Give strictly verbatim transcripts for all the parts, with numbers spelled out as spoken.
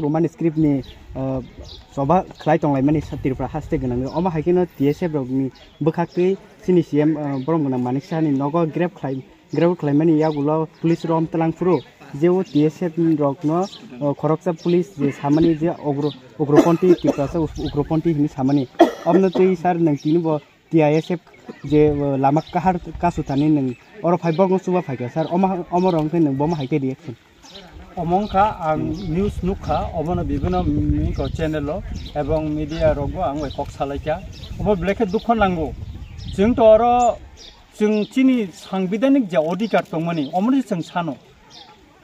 Romani script ni, uh, choba khlai tonglaimani sa Tripura haste gwnangwi. Omo hai kheno T S F rokni bwkhaktwi chini C M, uh, borom gwnang Manik Saha ni nogo grab khlai, grab khlaimani yagulo police rom tlang phuru je o T S F rokno, uh, khoroksa police je samani je ugro-, ugroponthi Tiprasa us-, ugroponthi hinwi samani. Omno twi sir nwng tini bo T I S F je, uh, lama kahar kasu thani nwng oro phai bokno chuba phaikha sir, omo, omo rok khe nwng bomo hai khe reaction? Omo wngkha ang news nukha, obono bibino miko channel o ebong media rokbo ang bai kok salaikha. Omo belai khe dukho nango. Chwng to oro chwng chini sangbidhanik je odhikar tongmani, omoni chwng sano.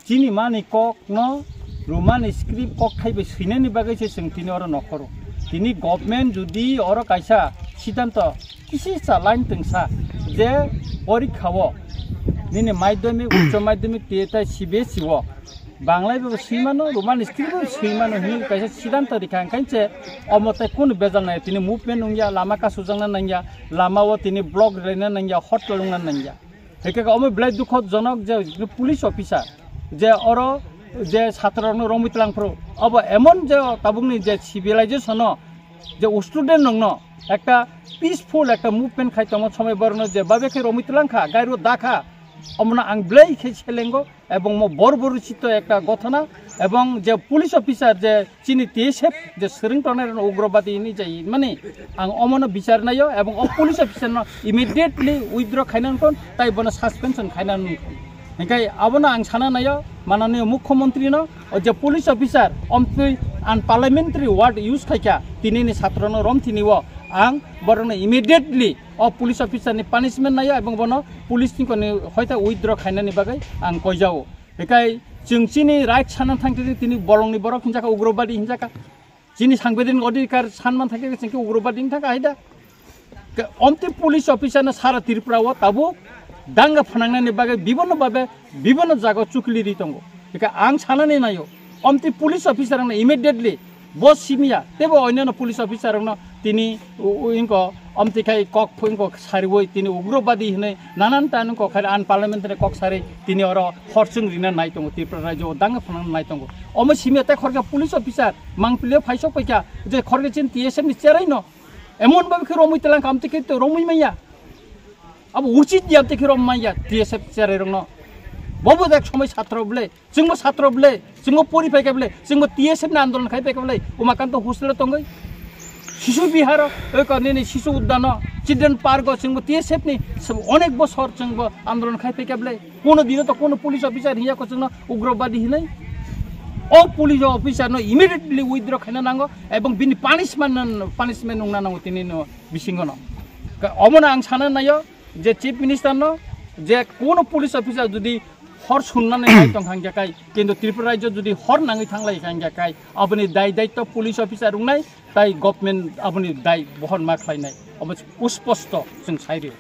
Chini mani kokno Romani script kok thaibai swinani bagwi se chwng tini oro nokhoro. Tini government jodi oro kaisa siddhanto kisi cha line twngsa je porikha o nini madhyamik, uccho madhyamik tei tai C B S E o Banglai bo swimano, Romani script bo swimano hinwi kaisa siddhanto rikha, hwnkhe se omo tai kunu bejal nai, tini movement wngya, lama kasujakna nangya, lama o tini block rwlaina nangya, hot rwlwngna nangya. Hwnkhe omo belai dukhojonok je police officer je oro je chhatrorokno romwi twlang phuru, obo emon je tabukni je civilization-o je student rokno ekta peaceful ekta movement khai tongma somoi borokno je babe khe romwi twlang kha, gairo da kha, omono ang belai khe selengo. Ebong mo bor bor chito ekta gothona, ebong je police officer je chini T S F je swrwng tongnai rokno ugrobadi hinwi jai mani, ang omono bichar naio, ebong o police officer no immediately withdraw khaina nangkon, tai bono suspension khaina nangkon. Hingkai abono ang sana naio, mananiyo mukhyamantri no, o je police officer omtwi unparliamentary word use khaikha, tini ni satro no romthini o ang borok no immediately o police officer ni punishment naio, ebong bono police ni koni hoita withdraw khainani bagwi ang koijao. Hikai chwng chini right sana thangtini tini bolongni borok hinjaka ugrobadi hinjaka. Chini sangbidhanik odhikar sanman thangtini chwng khe ugrobadi hinjaka haida. Ke omtwi police officer no sara Tripura o tabuk danga phanangnani bagwi bibonno babe bibonno jaga chukli ri tongo. Hikai ang sanani naio. Omtwi police officer no immediately bo simiya, tebo onyono police officer rokno tini u-, u-, ingko omtwi khai kok phu-, ingko sariwi tini ugrobadi hinwi nanan tan kok khai unparliamentary kok sari tini oro horsing rina nai tongo, Tripura rajyo o danga phana nai tongo. Omo simiya tei khoroksa police officer mangpili o phaisok paikha je khoroksa chini T S F ni cherai no emon babi khe romwi twlang kha, amtwi khe to romwi manya. Abo uchit ya, amtwi khe romwi manya T S F cherai rokno. Bobo dak somoi satro bwle. Chwngbo satro bwle, chwngbo pori phaikha bwle, chwngbo T S F ni andolon khai phaikha bwle, Umakanto hostel o tongwi. Shishu Bihar o, oi ko nini Shishu Udyan o, Children Park o chwngbo T S F ni sab-, onek bosor chwngbo andolon khai phaikha bwle. Kono dino to kono police officer hiya ko chwngno ugrobadi hinwi. O police officer no immediately withdraw khaina nango ebong bini punishment, punishment wngna nango tini no bisingo no. Ka-, omono ang sana naio je Chief Minister no je kono police officer jodi hor sunnani nai tong kha hingkhe kai, kintu Tripura rajyo jodi hor nangwi thanglai kha hingkhe kai, aboni dai daitto police officer wngnai, tai government aboni dai bohon ma khlainai, abo usposto chwng sai rio.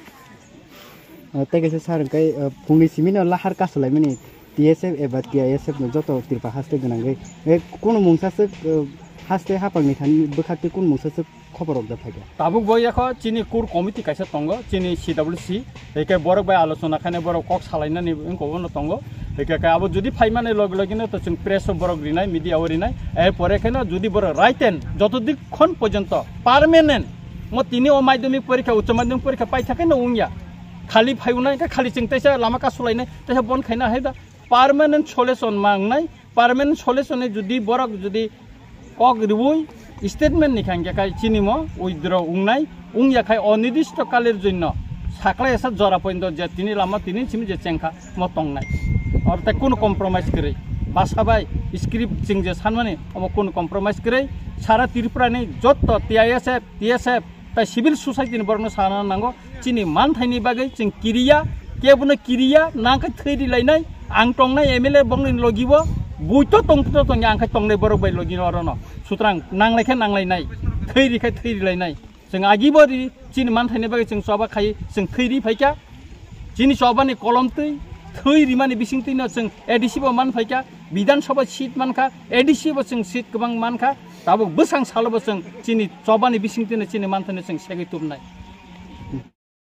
Ah, tei kaisa sir hingkhe, ah, phungni simi no lahar kasulaimani T S F eba T I S F no joto Tripura haste gwnangwi, eh, kunu mungsa swk, ah, haste hapangni thani bwkhaktwi kunu mungsa swk khobor rok da phaikha. Tabuk bo yakho chini core committee kaisa tongo, chini C W C, hingke borok bai alochona khainai, borok kok salainani wngkha bono tongo. Hingke khe abo jodi phaimani loge loge no to chwng press o borok rinai, media o rinai. Er pore khe no jodi borok right and joto dikhon porjonto permanent mo tini o madhyamik porikha, uccho madhyamik porikha paithakhe no wngya. Khali phaiunai khe khali chwng teisa lama kasulainai, teisa bon khaina hai da. Permanent solution ma wngnai, permanent solution ni jodi borok jodi kok riwi statement ni kha hingkhe kai chini mo withdraw wngnai, wngya khai onidisto kalir jonno sakla esa jora pointo je tini lama tini simi je chengkha mo tongnai. Oro tei kunu compromise kwrwi. Basa bai script chwng je sanmani omo kunu compromise kwrwi. Sara Tripura ni jotto T I S F, T S F, tai civil society ni borokno sana nango, chini manthaini bagwi chwng kiriya, kebono kiriya, nang khe thwi rilainai, ang tongnai M L A bongni logibo, buito tong, buito tongya, ang khe tongnai borok bai logi orono. Sutrang nanglai khe nanglainai, thwi ri khe thwi rilainai. Chwng agibo ri, chini manthaini bagwi chwng choba khai, chwng thwi ri phaikha. Chini chobani kolom twi, thwi rimani bising twino chwng A D C bo man phaikha, Bidhan Sabha seat mankha, A D C bo chwng seat kwbang mankha, tabuk bwsang salo bo chwng chini chobani bising twino chini manthano chwng segwi tubnai.